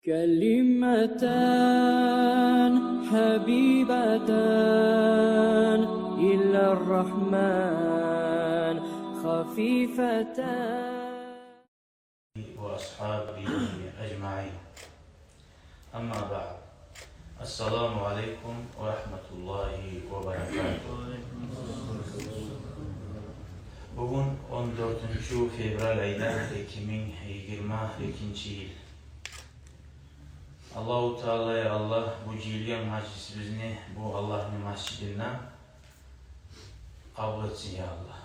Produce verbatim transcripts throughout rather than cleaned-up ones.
كلمتان حبيبتان إلى الرحمن خفيفتان. وأصحابه أجمعين. أما بعد. السلام عليكم ورحمة الله وبركاته. Бугюн он дёртюнчю февраль айда, эки минг йигирма экинчи йыл. Аллагьу Таала, я Аллагь, бу жыйылгъан мажлисибизни бу Аллагьны межитинде къабул этсин, я Аллагь.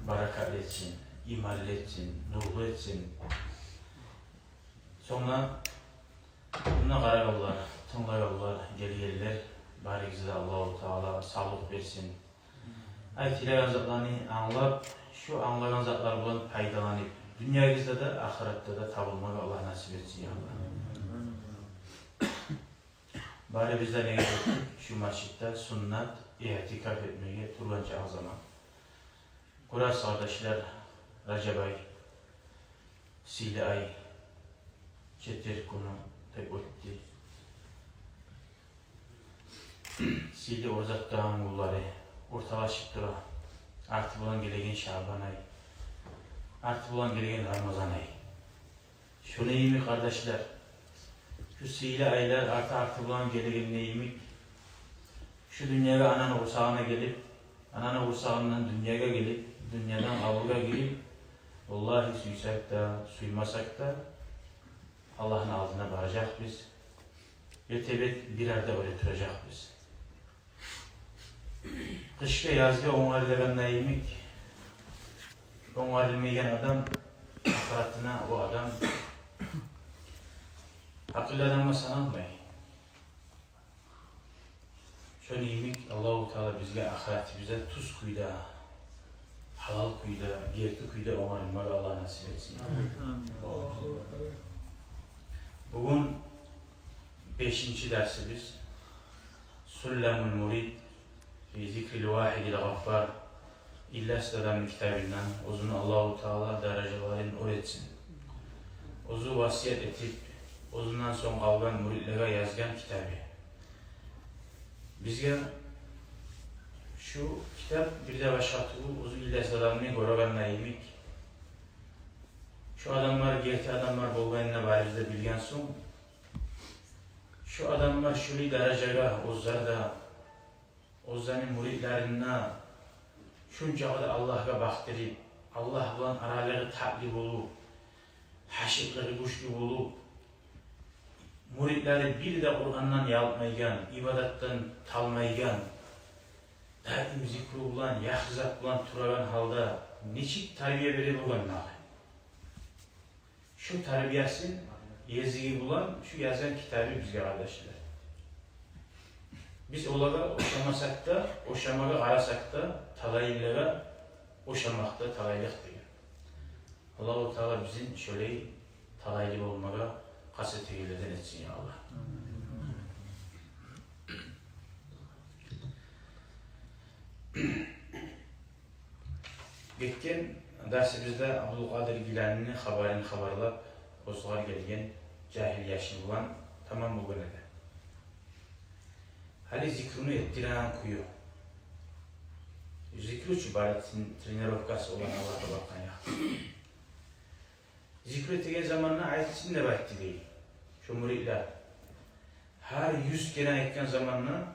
Баракат этсин, иманлы этсин, нурлу этсин. Сонг да мунда къарагъанлар, тынглагъанлар, гелгенлер, барыгъызгъа да Аллагьу Таала савлукъ берсин. Айтылагъан затланы англап, шу англагъан затлар булан пайдаланып, дюньягъызда да, ахыратда да табулмагъа Аллагь насип этсин, я Аллагь. Барыбыз да негет этдик шу межитде суннат иътикаф этмеге тургъанча заман. Гёресиз, къардашлар, Ражаб ай, сыйлы ай, четверг гюню деп оьтдю. Сыйлы ораза тутагъан гюнлери орталашып тура. Арты булан гелеген Шабан ай, арты булан гелеген Рамазан ай. Шону йимик, къардашлар, шу сыйлы айлар арты-арты булан гелегенде йимик, шу дюньягъа ананы къурсагъына гелип, ананы къурсагъындан дюньягъа гелип, дюньядан къабургъа гирип, валлагь, сюйсек де, сюймесек де, Аллагьны алдына баражакъбыз. Бетге-бет бир арада оьле туражакъбыз. Къышгъа, язгъа онгарылагъанда йимик, онгарылмайгъан адам ахыратына, о адам гьакъыллы адамгъа саналмай. Шону йимик Аллагьу Таала бизге ахыратыбызда тюз кюйде, гьалал кюйде, герти кюйде онгарылмагъа Аллагь насип этсин. Амин. Бугюн бешинчи дарсыбыз, Сулламул мурид фи зикрил вагьидил гъаффар, Ильяс Дадамны китабындан, оьзюню Аллагьу Таала даражаларын оьр этсин. Оьзю васият этип, оьзюнден сонг къалгъан муридлеге язгъан китабы. Бизге шу китап бир де башгъа тюгюл, оьзю Ильяс Дадамны гёрегенде йимик, шу адамлар герти адамлар болгъанын барыбыз да билген сонг, шу адамлар шулай даражагъа, оьзлер де, оьзлени муридлерин де шунчакъы да Аллагьгъа бакъдырып, Аллагь булан аралыгъы татли болуп, гьашыкълыгъы гючлю болуп, муридлери бир де Къурандан ялкъмайгъан, ибадатдан талмайгъан, даим зикру булан, яхшы зат булан турагъан гьалда нечик тарбия бере болгъан магъа? Шу тарбиясын, эсиги булан шу язгъан китабы бизге, къардашлар. Биз олагъа ошамасакъ да, ошамагъа къарасакъ да, талайлылагъа ошамакъ да талайлыкъ деген. Аллагьу Таала бизин шолай талайлы болмагъа къаст этегенлерден этсин, я Аллагь. Гетген дарсыбызда Абдулкъадир Гиланини хабарын хабарлап, осугъар гелген жагьил яшны булан тамам болгъан эди. Гьали зикруну этдиреген кюю. Зикру чу бары трен-, тренировкасы болгъан Аллагьгъа бакъгъан якъда. Зикру этеген заманда айтсын деп айтды дей шо муридлер. Гьар юз керен айтгъан заманда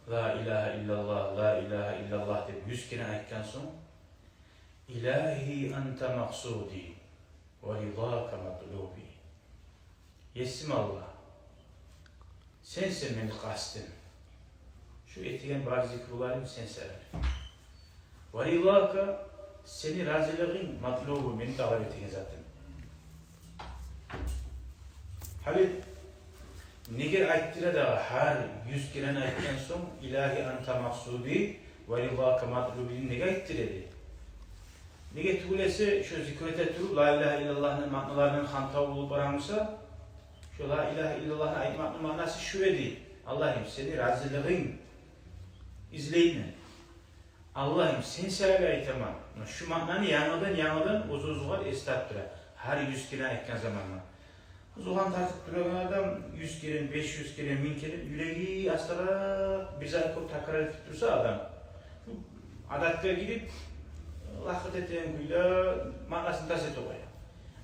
«Ла илагьа иллаллагь, ла илагьа иллаллагь» деп юз керен айтгъан сонг, «Илагьи анта макъсуди ва ризака матлуби». Есим Аллагь, сенсен мени къастым. Шу этеген бар зикруларым сен саялы. Ва ризака, сени разилигинг, матлубу, мени талап этеген затым. Гьали неге айтдыра дагъы, гьар юз керен айтгъан сонг, «Илагьи анта макъсуди ва ризака матлуби» неге айтдыра эди? Неге тюгюл эсе, шо зикру эте туруп, ла илагьа иллаллагьны маъналарындан хантав болуп барамыса, шо ла илагьа иллаллагьны айтмакъны маънасы шу эди: Аллагьым, сени разилигинг излеймен. Аллагьым, сен саялы айтаман. Шу маънаны янгыдан, янгыдан оьз-оьзюне эс тапдыра. Гьар юз керен айтгъан заманда. Оьзю Къуран тартып турагъан адам юз керен, беш юз керен, минг керен, юреги астаракъ бир зат кёп такрар этип турса адам, адатгъа гирип, лакъыр этеген кюйде маънасын тас этип къоя.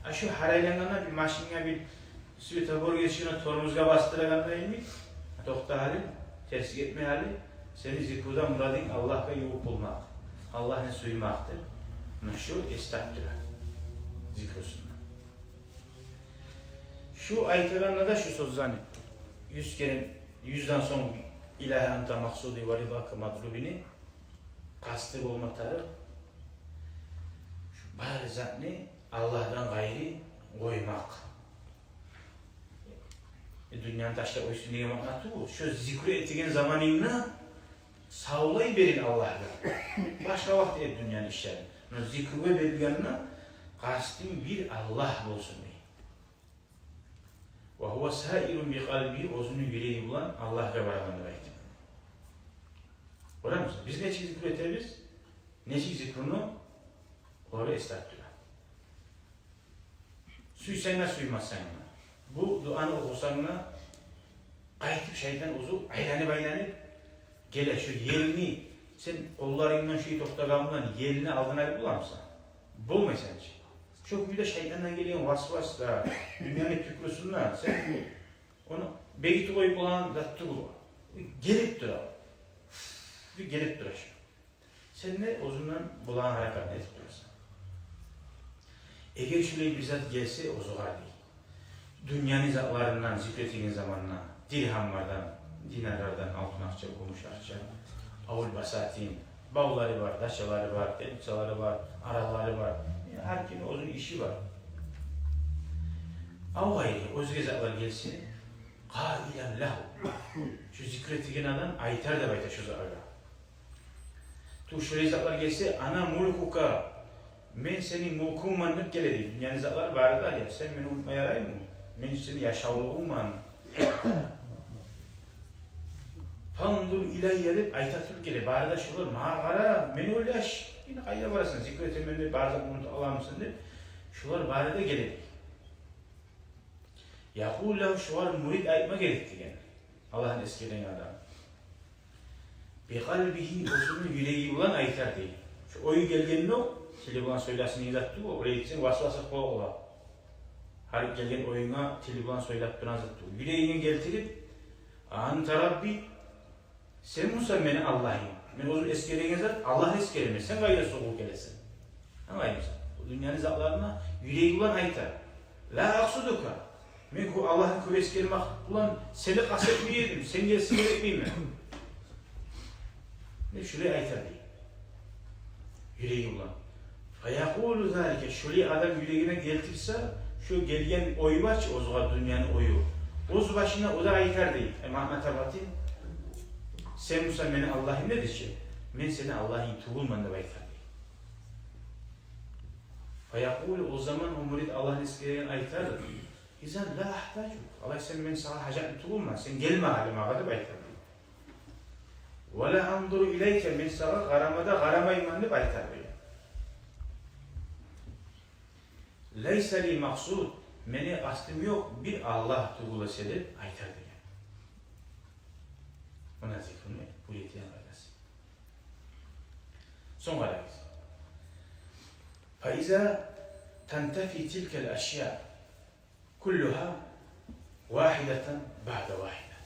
А шу гьарайлангъанда бир машинге бир светофор гечгенде тормозгъа басдырагъанда йимик, токъта гьали, терс гетме гьали, сени зикрудан мурадынг Аллагьгъа ювукъ болмакъ, Аллагьны сюймекдир. Муна шу эс тапдыра зикрусундан. Шу айтагъанда да шу сёзлени, юз керен, юзден сонг «Илагьи анта макъсуди ва ризака матлубини» къасты болма тарыкъ. Шу бары затны Аллагьдан къайры къоймакъ. Э, дюньяны ташлап къойсун деген маъна тюгюл. Шу зикру этеген заманынгны савлай берин Аллагьгъа. Башгъа вакъти эт дюньяны ишлерин. Но зикругъа берилгенде къастынг бир Аллагь болсун дей. «Ва гьува саирун би къалбигьи», оьзюню юреги булан Аллагьгъа барагъан деп айтды. Гёремисиз, биз нечик зикру этебиз, нечик зикруну олар эс тапдыра. Сюйсенг де, сюймесенг де. Бу дуаны охусанг да, къайтып шайтан оьзю айланып-айланып геле. Шу елни, сен къолларынгдан шу токътагъан булан елни алдын алып боламысан? Болмайсан чы. Шо кюйде шайтандан гелген васвас да, дюньяны пикрусун да, сен ону бегитип къоюп болагъан зат тюгюл о. Гелип тура. Бир гелип тура шу. Сен де оьзюнгден болагъан гьаракатны этип турасан. Эгер шулай бир зат гелсе оьзюгъар дей, дюньяны затларындан зикр этеген заманда, диргьамлардан, динарлардан, алтын акъча, гюмюш акъча, авул басатин, бавлары бар, дачалары бар, теплицалары бар, араллары бар. Гьар кимни оьзюню иши бар. Ав гъайры, оьзге затлар гелсе, къаилан лагьу. Шу зикр этеген адам айтар деп айта шу затлагъа. Ту шулай затлар гелсе, ана мулкука, мен сени мулкунгман деп геле дей. Дюньяны затлары бары да, я, сен мени унутма яраймы? Мен сени яшавлугъунгман. Фанзур илайя деп айта туруп геле. Бары да шулар, магъа къара, мени ойлаш. Энни къайда барасан? Зикр этемен деп, бары да унутуп аламысан деп. Шулар бары да геле дей. Якъулу лагьу, шугъар мурид айтма герек деген. Аллагьны эсгерген адам. Би къалбигьи, оьзюню юреги булан айтар дей. Шу ой гелгенде, тили булан сёйлесин деген зат тюгюл, олай этсенг васвас бола. Гьар гелген оюнга тили булан сёйлеп турагъан зат тюгюл. Юрегинге гелтирип, анта Рабби, сен буса мени Аллагьым. Мен оьзюм эсгереген зат, Аллагьны эсгеремен. Сен къайда согъуп гелесен? Англаймысан? Бу дюньяны затларына юреги булан айта. Ла акъсудука. Мен кё-, Аллагьны кёп эсгермек булан сени къаст этмей эдим, сен гелсин деп этмеймен. Мен шулай айта дей. Юреги булан. Фаякъулу залика, шулай адам юрегине гелтирсе, шу гелген ой бар чы, оьзюгъар дюньяны ою. Оьз башына о да айтар дей. Э, магъна табатын. Сен буса мени Аллагьым деди чи, мен сени Аллагьынг тюгюлмен деп айтар дей. Фаякъулу, о заман о мурид Аллагьны эсгерген айтар: изан ла ахтажу, алай сен мен сагъа гьажатлы тюгюлмен, сен гелме гьали магъа деп айтар дей. Ва ла анзуру илайка, мен сагъа къарама да къарамайман деп айтар дей. Лайса ли макъсуд, мени къастым ёкъ бир Аллагь тюгюл эсе деп айтар деген. Муна зикруну бу етген къайдасы. Сонг къарагъыз. Фа иза тантафи тилкал ашя куллугьа вагьидатан баъда вагьида.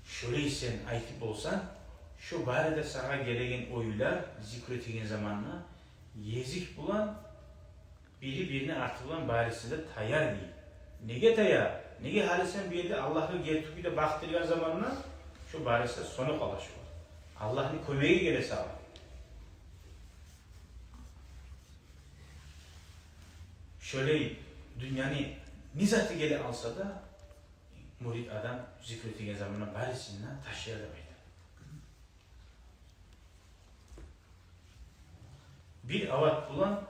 Шулай сен айтып болсанг, шу бары да сагъа гелеген ойлар, зикр этеген заманда гезик булан, бири-бирини арты булан барысы да таяр дей. Неге таяр? Неге гьали сен бу ерде Аллагьгъа гертилей де бакъдыргъан заманда шу барысы да сёнюп къала шу. Аллагьны кёмеги геле сагъа. Шолай дюньяны не заты геле алса да, мурид адам зикр этеген заманда барысын да ташлар деп айта. Бир ават булан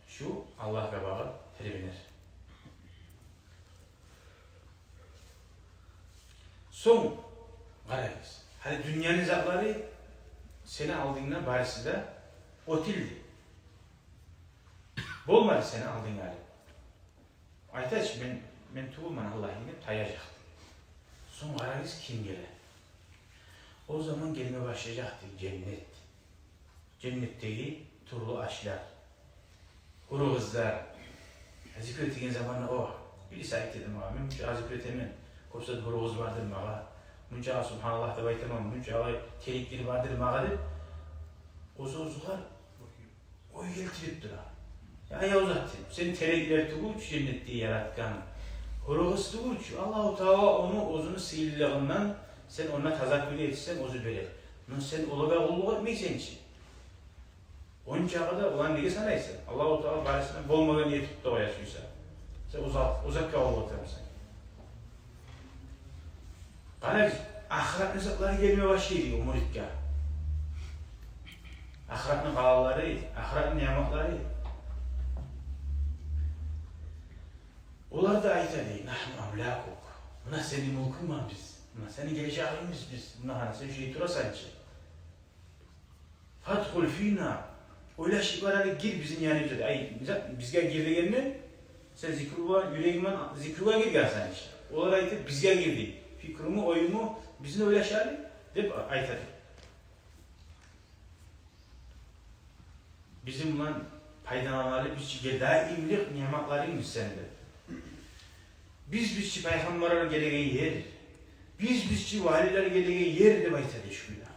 шу Аллагьгъа багъып тербенер. Сонг къарагъыз, гьали дюньяны затлары сени алдынгда барысы да оьтюлдю. Болмады сени алдынгда гьали. Айтачы, мен Мен тюгюлмен Аллагь деп таяжакъ. Сонг къарагъыз, ким геле. О заман гелме башлажакъ дей женнет. Женнетдеги тюрлю ашлар, гьуру къызлар. Зикру этеген заманда о, бириси айтды магъа: «Мен мунча зикру этемен, кёп зат, гьуру къыз бардыр магъа. Мунча субгьаналлагь деп айтаман, мунча тереклер бардыр магъа», — деп, оьзю-оьзюне ой гелтирип тура. Я, я, узат, сен тереклер тюгюл чю женнетде яратгъан, гьуру къыз тюгюл чю. Аллагьу Таала ону оьзюню сыйлылыгъындан сен онда таза кюйде этсенг, оьзю берер. Но сен олагъа къуллукъ этмейсен чи. Ончакъы да оланы неге санайсан? Аллагьу Таала барысын да болмагъан этип де къоя сюйсе. Сен узат, узатгъа къуллукъ этемисен? Къарагъыз, ахыратны затлары гелме башлай дей о муритге. Ахыратны къалалары, ахыратны ниъматлары. Олар да айта дей: «Нагьну амлакук». Муна сени мюлкюнг бар биз. Муна сени гележегинг биз, биз. Муна гьана сен шулай турасан чы. «Фадхул фина». Ойлашып бар гьали, гир бизин яныбызгъа. Ай, бизге, бизге гир дегенде, сен зикругъа, юрегинг булан зикругъа гиргенсен чи. Олар айта: «Бизге гир», — дей. Пикрунгну, оюнгну бизин ойлаш гьали, деп айта дей. Бизин булан пайдалан гьали, биз чи гелеген даимлик ниъматларынг биз сени деп. Биз, биз чи пайхаммарлар гелеген ер. Биз, биз чи валилер гелеген ер деп айта дей шулар.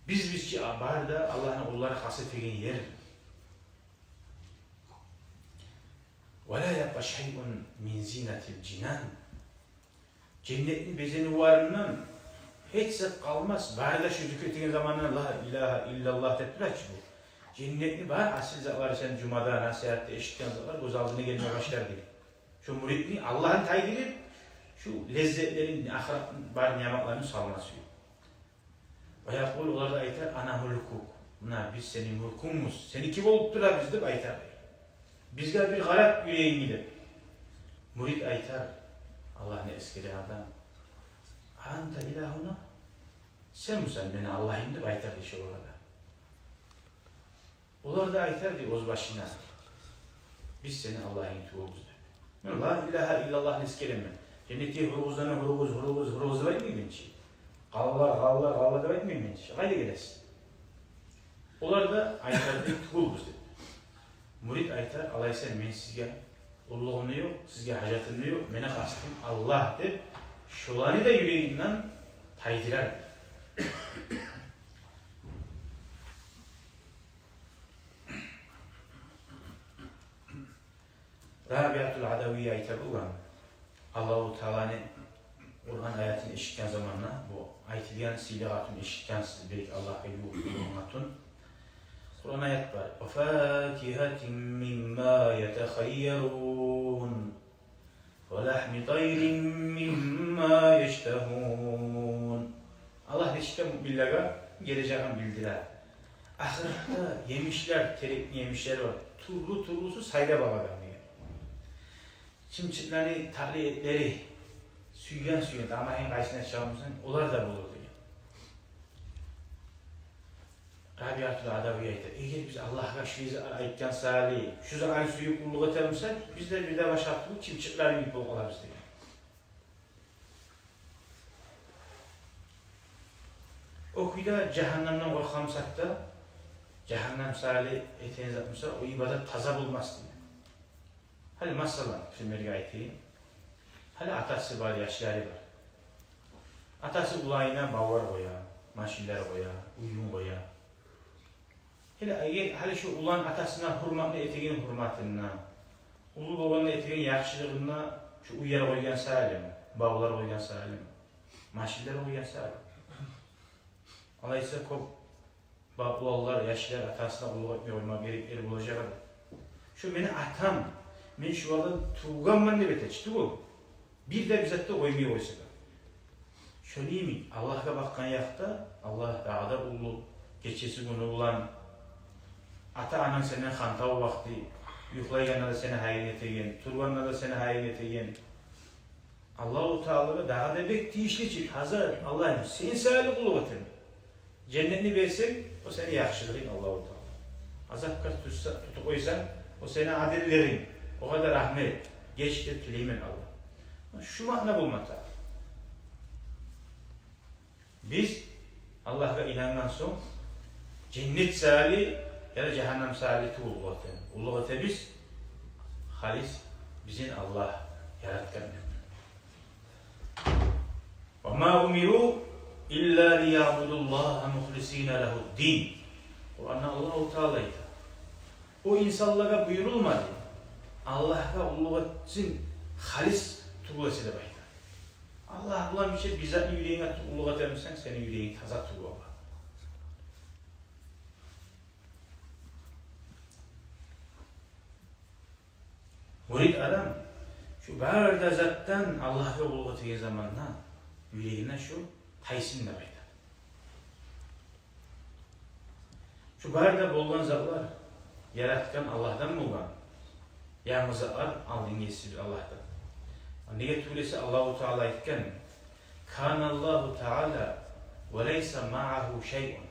Биз, биз чи, а, бары да Аллагьны къуллары хас этеген ер. «Ва ла ябкъа шайъун мин зинатил жинан». Женнетни безенивлеринден гьеч зат къалмас. Бары да шу зикру этеген заманда «Ла илагьа иллаллагь» деп тура чы бу. Женнетни бары асил затлары, сен жумада, насигьатда эшитген затлар гёз алдына гелме башлар дей. Шу муритни Аллагьны тайдырып, шу леззетлерин, ахыратны бары ниъматларын салма сюе. «Ва якъулу», олар да айтар: «Ана мулкук». Муна биз сени мюлкюнгбюз, сеники болуп турабыз деп айтар. Бизге бир къарап юрегинг деп. Мурит айтар, Аллагьны эсгерген адам: «Анта илагьуна». Сен мусен мени Аллагьым деп айтар дей шо арада. Олар да айтар дей оьз башына: «Биз сени Аллагьынг тюгюлбюз» деп. Мен «Ла илагьа иллаллагьны» эсгеремен. Женнетдеги гьуру къызланы «гьуру къыз, гьуру къыз, гьуру къыз» деп айтмайман чы. Къалалар, къалалар, къалалар деп айтмайман чы. Къайда гелесиз? Олар да айтар дей: «Тюгюлбюз» деп. Мурит айтар: «Алайса мен сизге къуллугъум да ёкъ, сизге гьажатым да ёкъ, мени къастым Аллагь» деп, шоланы да юрегинден тайдырар. Рабиатул Адавия айта болгъан, Аллагьу Тааланы Къуран аятын эшитген заманда, бу айтылгъан сыйлы къатынны эшитгенсиз, бек Аллагьгъа ювукъ болгъан къатын. Къуран аят бар: «Ва факигьатин мимма ятахайярун, ва лагьми тайрин мимма яштагьун». Аллагь нечик де муъминлеге гележегин билдире. Ахыратда емишлер, терекни емишлери бар. Тюрлю-тюрлюсю сайлап алагъан деген. Чымчыкъланы татли этлери, сюйген-сюйген, тамагъынг къайсына чыгъа буса, олар да болур деген. Рабиатул Адавия айта: «Эгер биз Аллагьгъа шу затланы айтгъан саялы, шу затланы сююп къуллукъ этеген бусакъ, биз де бир де башгъа тюгюл, чымчыкълар йимик болуп къалабыз», — деген. О кюйде жагьаннемден къоркъа бусакъ да, жагьаннем саялы этеген зат буса, о ибадат таза болмас деген. Гьали, масала, примерге айтайым. Гьали атасы бар, яшлары бар. Атасы уланына бавлар къоя, машинлер къоя, уьюн къоя. Гьали, эгер, гьали шу улан атасына гьюрметни этеген гьюрметинде, уллу болгъанда этеген яхшылыгъында шу уьйлер къойгъан саялы, бавлар къойгъан саялы, машинлер къойгъан саялы. Алайса кёп ба-, уланлар, яшлар атасына къуллукъ этмей къойма герек эр болажакъ эди. Шу мени атам, мен шулардан тувгъанман деп эте чи тюгюл. Бир де бир зат да къоймай къойса да. Шону йимик, Аллагьгъа бакъгъан якъда Аллагь дагъы да уллу, гечеси-гюню булан. Ата-ананг сенден хантав вакъти, юхлайгъанда да сени гьайынг этеген, тургъанда да сени гьайынг этеген. Аллагьу Таалагъа дагъы да бек тийишли чи, таза Аллагьым, сен саялы къуллукъ этемен. Женнетни берсенг, о сени яхшылыгъынг, Аллагьу Таала. Азапгъа тутса, тутуп къойсанг, о сени адиллигинг, огъар да рагьмат. Гечгир тилеймен, Аллагь. Шу маъна болма тарыкъ. Биз Аллагьгъа инангъан сонг, женнет саялы яда жагьаннам саялы тюгюл уллулукъ этебиз. Уллулукъ этебиз халис бизин Аллагь яратгъан. «Ва ма умиру илла лияъбудуллагьа мухлисина лагьуддин». Къуранда Аллагьу Таала айта: о инсанлагъа буюрулмады Аллагьгъа уллулукъ этсин, халис тюгюл эсе деп айта. Аллагь булан бир шей, бир затны юрегинге тутуп уллулукъ этемисен, сени юрегинг таза тюгюл бола. Мурит адам шу бары да затдан Аллагьгъа къуллукъ этеген заманда юрегине шу тайсын деп айтады. Шу бары да болгъан затлар яратгъан Аллагьдан болгъан, янгы затлар алдын гесибиз Аллагьдан. Неге тюгюл эсе Аллагьу Таала айтгъан: «Каналлагьу Таала ва лайса магьагьу шайъун».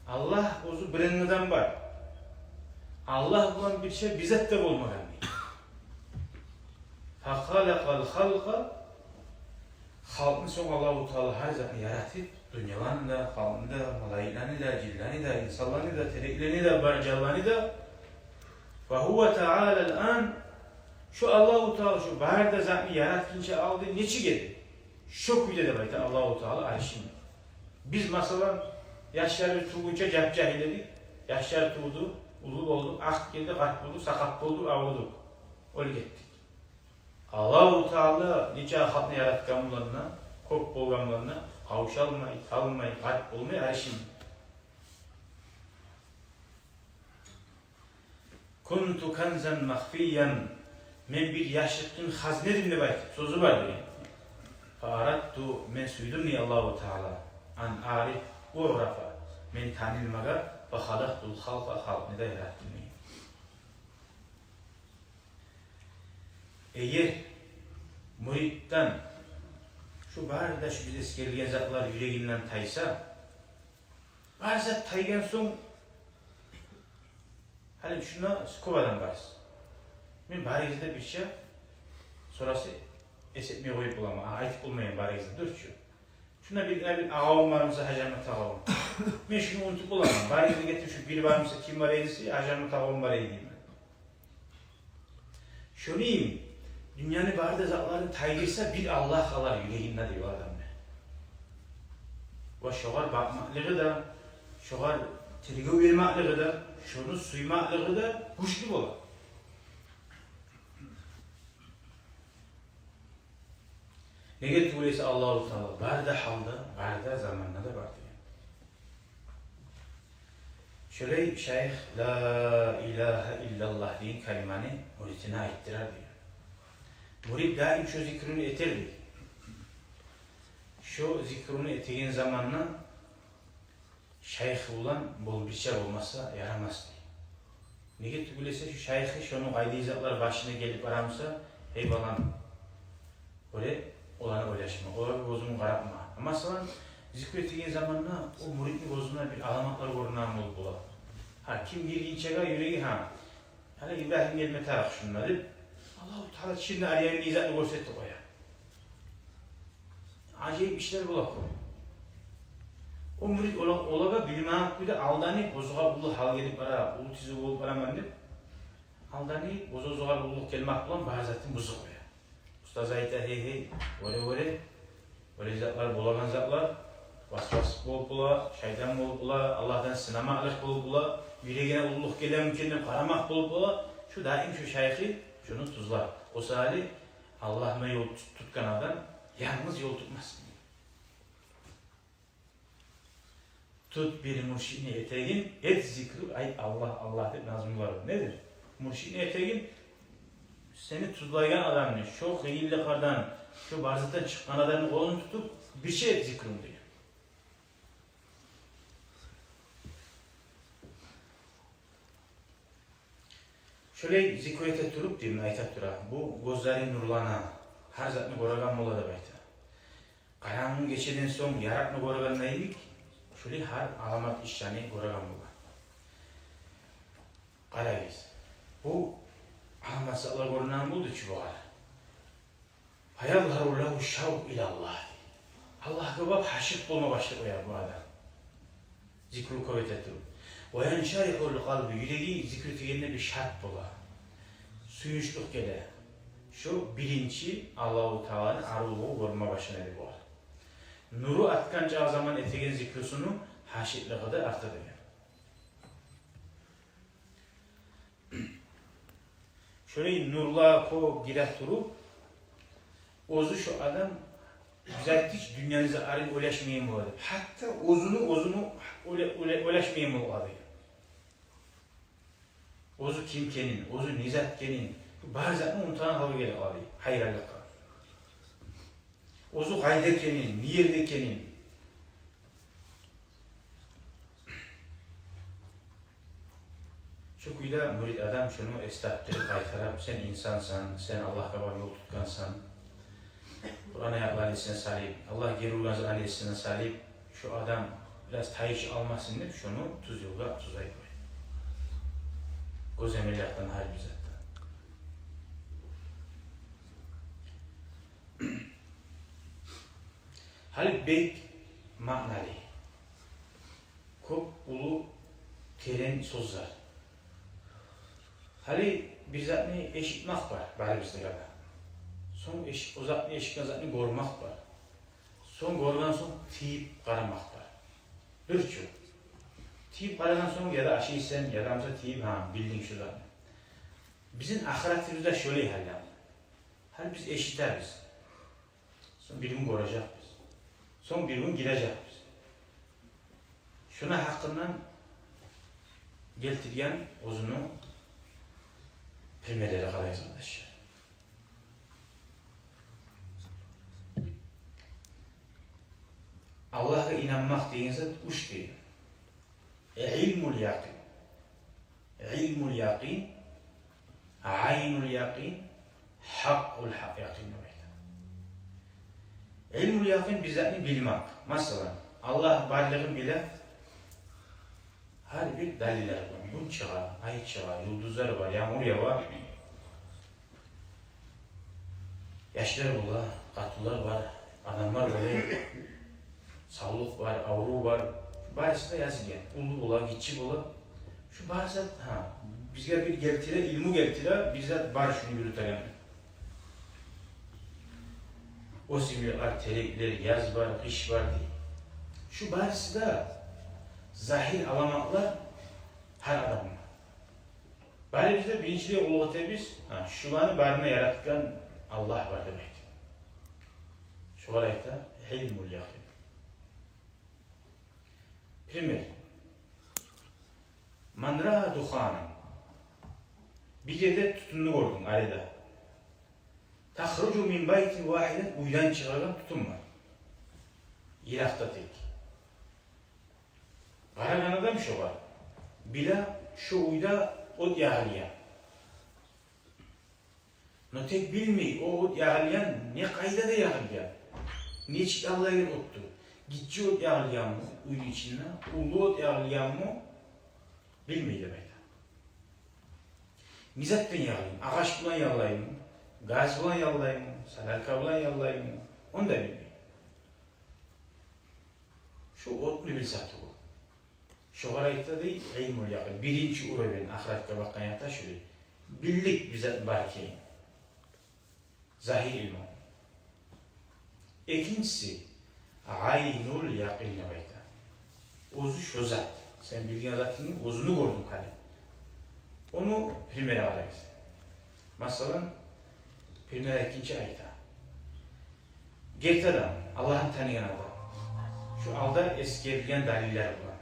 Аллагь оьзю биринчиден бар. Аллагь булан бирче бир зат да болмагъан дей. «Фахалакъал халкъа». Халкъны сонг Аллагьу Таала гьар затны яратып, дюньяланы да, халкъны да, малайиклени де, жинлени де, инсанланы да, тереклени де, бар жанланы да. «Ва гьува Таала ал-ан». Шу Аллагьу Таала шу бары да затны яратгъынча алды нечик эди? Шо кюйде деп айта Аллагьу Таала аршын. Биз, масала, яшлары тувгъунча жап-жагьил эдик. Яшлары тувду, уллу болду, акъ гелди, къарт болду, сакъат болду, авруду, оьлюп гетди. Аллагьу Таала нече халкъны яратгъан булан да, кёп болгъан булан да, къавшалмай, талмай, къарт болмай аршын. «Кунту канзан махфиян». Мен бир яшыртгъын хазна эдим деп айтып сёзю бар деген. «Фа арадту», мен сюйдюм дей Аллагьу Таала, «ан аъриф-, уърафа», мен танылмагъа, «фа халакътул халкъа», халкъны да яратдым дей. Эгер муритден шу бары да шу биз эсгерген затлар юрегинден тайса, бары зат тайгъан сонг, гьали шунда кёп адам барсыз. Мен барыгъызны да бирче сораса эс этмей къоюп боламан. А, айтып болмайман барыгъызны да, дюр чю. Шунда бир, бир агъавум бармыса, Гьажамат агъавум. Мен шуну унутуп боламан. Барыгъызны гетип шу бир бармыса, ким бар эди десе, Гьажамат агъавум бар эди деймен. Шону йимик, дюньяны бары да затларын тайдырса, бир Аллагь къалар юрегинде дей о адамны. Ва шогъар бакъмакълыгъы да, шогъар тергев бермеклиги де, шону сюймеклиги де гючлю бола. Неге тюгюл эсе Аллагьу Таала бары да гьалда, бары да заманда да бар деген. Шолай шайх «Ла илагьа иллаллагь» деген калиманы муридине айтдырар деген. Мурид даим шо зикруну этер дей. Шо зикруну этеген заманда шайхы булан бол, бирче болмаса ярамас дей. Неге тюгюл эсе шу шайхы шону къайдагъы затлар башына гелип барамыса, гьей балам, олай, оланы ойлашма, оланы гёзюнг къаратма. Амма масала, зикру этеген заманда о муридни гёзюне бир аламатлар гёрюнеген болуп бола. Гьа, ким гиргинчеге юреги, гьа, гьали Ибрагьим гелме тарыкъ шунда деп, Аллагьу Таала чырны аръягъын изатны гёрсетип къоя. Ажайып ишлер бола кёп. О мурид ола-, олагъа билмек кюйде алданып, оьзюне уллу гьал гелип бара, уллу тизив болуп бараман деп, алданып, оьз-оьзюне уллулукъ гелмек булан бары затын бузуп къоя. Устаз айта: «Гьей, гьей, оьре, оьре, оьре затлар, болагъан затлар, васвас болуп бола, шайтан болуп бола, Аллагьдан сынамакълыкъ болуп бола, юрегине уллулукъ гелемикен деп къарамакъ болуп бола». Шу даим шу шайхы шону тюзлер. О саялы Аллагьына ёл тут-, тутгъан адам янгыз ёл тутмас. Тут бир муршидни этегин, эт зикру, айт «Аллагь, Аллагь» деп назмулар. Недир? Муршидни этегин, сени тюзлейген адамны, шо къыйынлыкълардан, шо бар затдан чыкъгъан адамны къолун тутуп, бирче эт зикрунгну деген. Шолай зикру эте туруп, деймен, айта тура, бу гёзлери нурлана, гьар затны гёреген бола деп айта. Къарангы гечеден сонг ярыкъны гёргенде йимик, шолай гьар аламат ишлени гёреген бола. Къарагъыз, бу аламат затлар гёрюнеген болду чу бугъар. Фаязгьару лагьу шшавкъу илаллагь. Аллагьгъа бап гьашыкъ болма башлай бу адам. Зикру кёп эте туруп. Ва яншарихул къалбу, юреги зикру этегенде бир шат бола. Сююнчлюк геле. Шу биринчи Аллагьу Тааланы арив бола гёрме башлай бу адам. Нуру артгъан чакъы заман этеген зикрусуну гьашыкълыгъы да арта деген. Шолай нурла кёп гире туруп, оьзю шу адам бир зат гьеч дюньяны затларын ойлашмайгъан бола деп. Гьатта оьзюню, оьзюню ойла-, ойла-, ойлашмайгъан бола деп. Оьзю ким экенин, оьзю не зат экенин, бар затны унутагъан гьалгъа геле къалай, гьайранлыкъгъа. Оьзю къайда экенин, не ерде экенин. Шу кюйде мюрит адам шуну эс тапдырып, къайтарып: сен инсансан, сен Аллагьгъа барып ёл тутгъансан. Къуран аятланы эсине салып, Аллагь гери ургъан затны эсине салып, шу адам бираз тайыш алмасын деп, шуну тюз ёлгъа тюзей къоя. Гёземелликден, гьар бир затдан. Гьали бек маъналы, кёп уллу, терен сёзлер. Гьали бир затны эшитмек бар барыбызда да. Сонг эш-, о затны, эшитген затны гёрмек бар. Сонг гёрген сонг тийип къарамакъ бар. Дюр чю. Тийип къарагъан сонг яда ашайсан, яда буса тийип, гьа, билдинг шу затны. Бизин ахыратыбыз да шолай гьалда. Гьали биз эшитебиз. Сонг бир гюн гёрежекбиз. Сонг бир гюн гирежекбиз. Шуну гьакъындан гелтирген оьзюню примерлери къарайыкъ, къардашлар. Аллагьгъа инанмакъ деген зат уьч деген. Илмул якъин. Илмул якъин, айнул якъин, гьакъул гьакъ якъин деп айта. Илмул якъин — бир затны билмек. Масала, Аллагь барлыгъын биле, гьар бир далиллер бар. Гюн чыгъа, ай чыгъа, юлдузлар бар, янгур ява. Яшлар бола, къатынлар бар, адамлар бола, савлукъ бар, аврув бар. Барысы да язылгъан. Уллу бола, гиччи бола. Шу барысы да, гьа, бизге бир гелтире, илму гелтире, бир зат бар шуну юрютеген. Оьсюмлюклер, тереклер, яз бар, къыш бар дей. Шу барысы да загьир аламатлар гьар адамгъа. Барыбыз да биринчилей къуллукъ этебиз, гьа, шуланы барын да яратгъан Аллагь бар деп айта. Шогъар айта илмул якъин. Пример. Ман раа духанан. Бир ерде тютюнню гёрдюнг, арада. Тахружу мин байтин вагьидин, уьйден чыгъагъан тютюн бар. Йыракъда тек. Къарагъан адам шогъар, биле, шо уьйде от ягъылгъан. Но тек билмей, о от ягъылгъан, не къайда да ягъылгъан, нечик аллайгъан отду. Гиччи от ягъылгъанмы уьйню ичинде, уллу от ягъылгъанмы, билмей деп айта. Не затдан ягъылгъан? Агъач булан яллаймы, газ булан яллаймы, солярка булан яллаймы, ону да билмей. Шо отну билсе тюгюл. Шогъар айта дей илмул якъин. Биринчи уровень ахыратгъа бакъгъан якъда шулай. Биллик бир зат бар экенин. Загьир илму. Экинчиси, айнул якъин деп айта. Оьзю шо зат. Сен билген затынгны оьзюню гёрдюнг гьали. Ону примери къарайбыз. Масала, пример экинчи айта. Герти адам, Аллагьны таныгъан адам. Шу алда эсгерилген далиллер булан.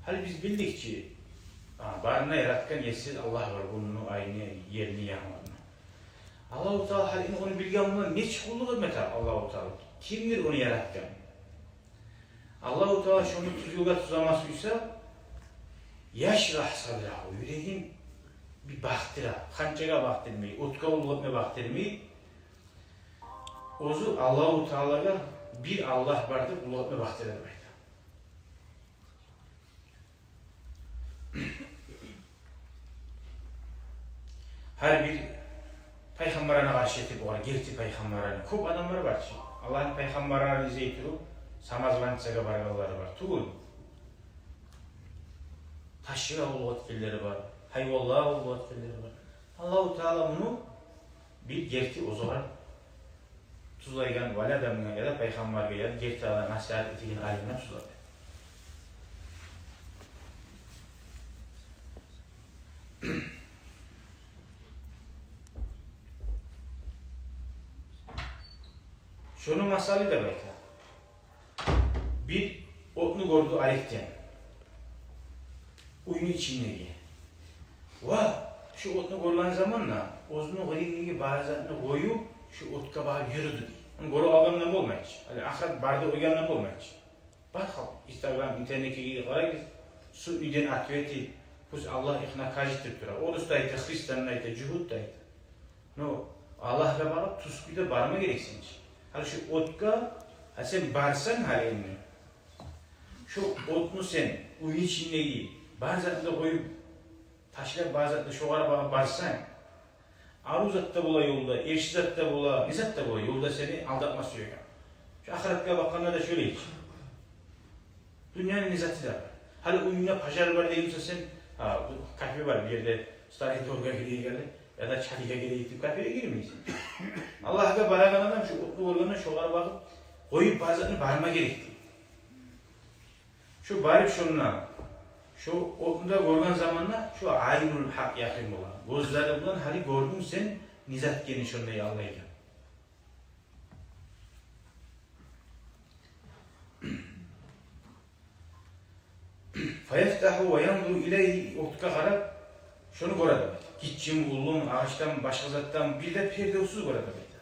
Гьали биз билдик чи, а, барын да яратгъан есси Аллагь бар, гюнню, айны, ерни, янгурну. Аллагьу Таала гьали ону билген булан нечик къуллукъ этме тарыкъ Аллагьу Таала? Кимдир ону яратгъан? Аллагьу Таала шону тюз ёлгъа тюземек сюйсе, яшрагь садрагьу, юрегин бир бакътыра, ханчагъа бакътырмай, отгъа къуллукъ этме бакътырмай, оьзю Аллагьу Таалагъа бир Аллагь бар деп къуллукъ этме бакътыра деп айта. Гьар бир пайхаммарланы къаршы этип, огъар герти пайхаммарланы, кёп адамлар бар чы. Аллагьны пайхаммарларын излей туруп, самозванцагъа баргъанлары бар. Тюгюл. Ташгъа къуллукъ этгенлери бар, гьайванлагъа къуллукъ этгенлери бар. Аллагьу Таала муну бир герти оьзюне тюзлейген вали адамгъа яда пайхаммаргъа яда герти Аллагьны насигьат этеген алимге тюзледи. Шону масалы деп айта. Бир отну гёрдю арекден, уьйню ичиндеги. Ва шу отну гёрген заманда оьзюню къырыйындагъы бар затны къоюп, шу отгъа багъып юрюдю дей. Ону гёрюп алгъандан болмай чы. Гьали ахырат барды къойгъандан болмай чы. Бар халкъ, Инстаграм, интернетге гирип къарагъыз, судный день ответы, пусть Аллах их накажет деп тура. Орус да айта, христиан да айта, жугьут да айта. Но Аллагьгъа багъып тюз кюйде барма герексен чи. Гьали шу отгъа, гьа, сен барсанг гьали энни, шу отну сен уьйню ичиндеги бар затны да къоюп, ташлап бар затны, шогъар багъып барсанг, арив зат да бола ёлда, эрши зат да бола, не зат да бола ёлда, сени алдатма сюеген. Шу ахыратгъа бакъгъанда да шолай чы. Дюньяны не заты да бар. Гьали уьюнгде пожар бар деймисен сен, гьа, бу кафе бар бир ерде, Старый Торгъа гирейик гьали, яда Чалиге гирейик деп кафеге гирмейсен. Аллагьгъа барагъан адам шу отну гёргенде шогъар багъып, къоюп бар затны, барма герек дей. Шу барып шонда, шу отну да гёрген заманда шу айнул гьакъ якъин бола. Гёзлери булан гьали гёрдюнг сен не зат экенни шонда яллайгъан. Фаяфтагьу ва янзуру илайгьи, отгъа къарап, шону гёре деп айта. Гиччими, уллуму, агъачданмы, башгъа затданмы, бир де пердевсюз гёре деп айта.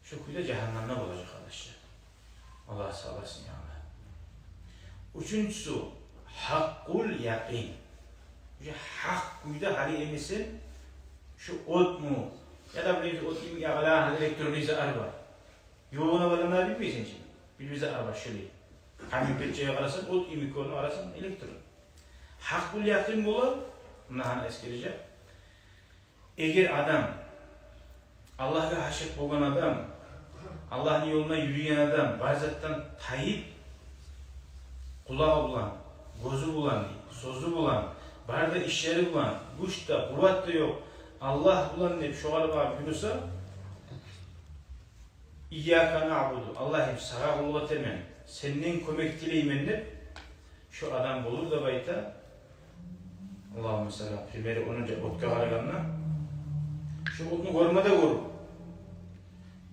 Шу кюйде жагьаннамда болажакъ, къардашлар. Аллагь сакъласын, я Аллагь. Уьчюнчюсю, гьакъул якъин. Уже гьакъ кюйде гьали эмесен, шу отму, яда билебиз, от йимик ягъылагъан электронный затлар бар. Ёгъуна баргъанда билмейсен чи. Бир-бир затлар бар шолай. Камин печге къарасанг, от йимик гёрюнюп, къарасанг, электрон. Гьакъул якъин бола, муна гьана эсгережек. Эгер адам, Аллагьгъа гьашыкъ болгъан адам, Аллагьны ёлунда юрюйген адам бар затдан тайып, къулагъы булан, гёзю булан, сёзю булан, бары да ишлери булан, гюч де, къуват да ёкъ, Аллагь булан деп шогъар багъып юрюсе, «Ийяка наъбуду», Аллагьым, сагъа къуллукъ этемен, сенден кёмек тилеймен деп, шо адам болур деп айта. Аллагьумма салли, примери, ону да отгъа къарагъанда, шо отну гёрме де гёрюп,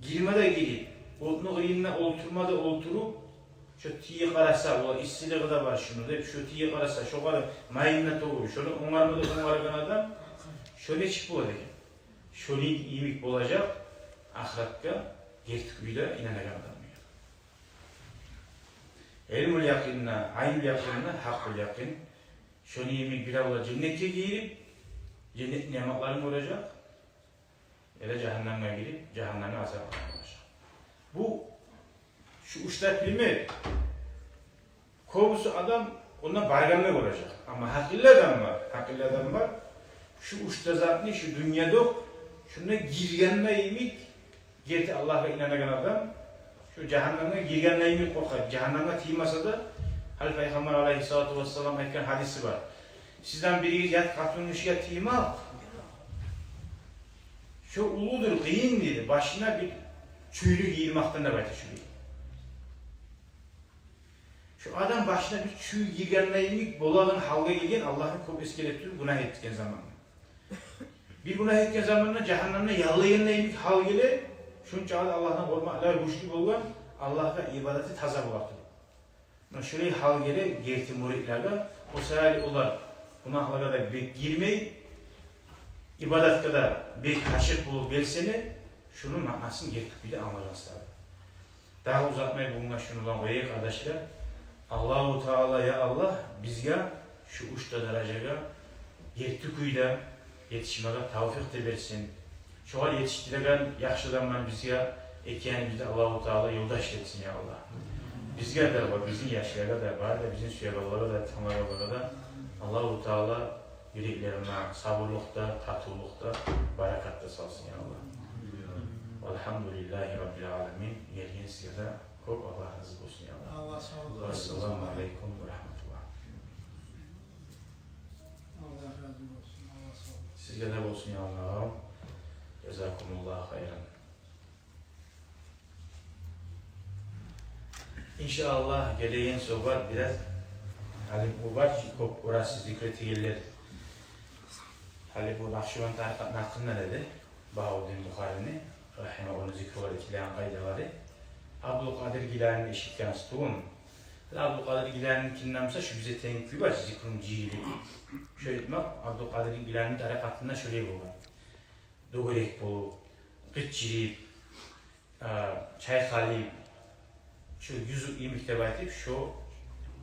гирме де гирип, отну къырыйында олтурма да олтуруп, шо тийип къараса, ола иссилиги де бар шуну деп, шо тийип къараса, шогъар майын да тёгюп, шону онгарма да онгаргъан адам, шо нечик бола деген? Шону йимик болажакъ ахыратгъа герти кюйде инанагъан адам. Илмул якъин де, айнул якъин де, гьакъул якъин. Шону йимик бир авла женнетге гирип, женнетни ниъматларын гёрежек, яда жагьаннамгъа гирип, жагьаннамны азапларын гёрежек. Бу, шу уьч де пример. Кёбюсю адам онда баргъанда гёрежек. Амма гьакъыллы адам бар, гьакъыллы адам бар. Шу уьч де затны шу дюньяда, шунда гиргенде йимик, герти Аллагьгъа инанагъан адам, шу жагьаннамгъа гиргенде йимик къоркъа. Жагьаннамгъа тиймесе де, гьали Пайхаммар алайгьиссалату вассалам айтгъан гьадиси бар. Сизден биригиз ят къатынны ишине тиймек, шо уллудур, къыйын дейди, башына бир чюйлю гийирмекден деп айта шо. Шо адам башына бир чюй гийгенде йимик болагъан гьалгъа гелген, Аллагьны кёп эсгере туруп гюнагь этген заманда. Бир гюнагь этген заманда жагьаннамда яллайгъанда йимик гьал геле, шунча да Аллагьдан къоркъмакълыгъы гючлю болгъан, Аллагьгъа ибадаты таза бола туруп. Муна шолай гьал геле герти муридлеге, о саялы олар гюнагьлагъа да бек гирмей, ибадатгъа да бек ашыкъ болуп белсене, шуну маънасын герти кюйде англагъансызлар. Дагъы узатмай, бугюнге шуну булан къояйыкъ, къардашлар. Аллагьу Таала, я Аллагь, бизге шу уьч де даражагъа герти кюйде етишмеге тавфикъ де берсин. Шогъар етишдиреген яхшы адамланы бизге экенибизде Аллагьу Таала ёлдаш этсин, я Аллагь. Бизге де ва бизин яшлагъа да, бары да бизин сюегенлеге де, тынглагъанлагъа да Аллагьу Таала Юреклерине сабурлукъ да, татывлукъ да, баракат да салсын, я Аллагь. Валгьамдулиллагьи раббил аламин. Гелген сизге де кёп Аллагь рази болсун, я Аллагь. Аллагь сав болсун. Вассаламу алейкум ва рагьматуллагь. Аллагь рази болсун. Аллагь сав болсун. Сизге де болсун, я Аллагь. Жазакумуллагьу хайран. Иншааллагь, гелеген сёгьбет бираз, гьали бу бар чы, кёп орас зикр этегенлер. Гьали бу Накъшубанд тарикъатны гьакъындан эди. Багьавуддин Бухарини, рагьимагьуллагь, зикрулар этилеген къайдалары. Абдулкъадир Гиланини эшитгенсиз тюгюлмю? Гьали Абдулкъадир Гиланиникинде буса шу бизге тенг кюй бар, зикрун жыйылып. Шо этмек Абдулкъадир Гиланини тарикъатында шолай болгъан. Дёгерек болуп, къычырып, а, чайкъалып, шо юзюк йимик деп айтып, шо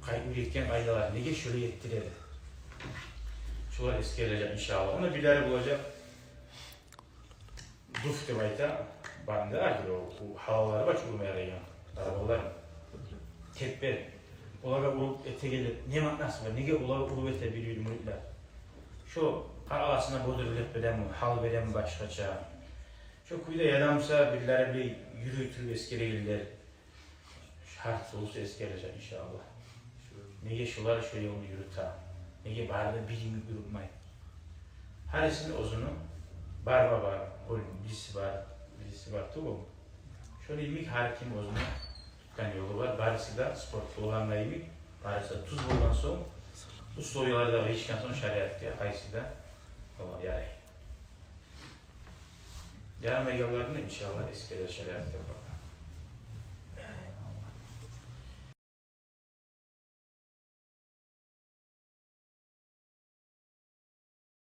къай-, уьйретген къайдалар, неге шолай этдирер? Шолар эсгерилежек, иншааллагь. Онда бирлери болажакъ, дуф деп айта, банда аргы о, о гьалалары бар чы, урма ярайгъан, дарбалар, теппе. Олагъа уруп этегенлер, не маънасы бар? Неге олагъа уруп эте бир-бир мюритлер? Шо къараласына бодурлап береми, гьал береми башгъача? Шо кюйде яда буса бирлери бир юрютюп эсгерегенлер. Шарт болса эсгережек, иншааллагь. Неге шолар шо ёлну юрюте? Неге бары да бир йимик юрютмей? Гьарисини оьзюню бар ма бар, оьл бириси бар, бириси бар тюгюлмю? Шону йимик гьар ким оьзюню тутгъан ёлу бар, барысы да спорт болгъанда йимик, барысы да тюз болгъан сонг, условиялар да гьайышгъан сонг шариатгъа къайсы да, олар ярай. Ярамайгъанларын, иншааллагь, эсгерер шариатда бар.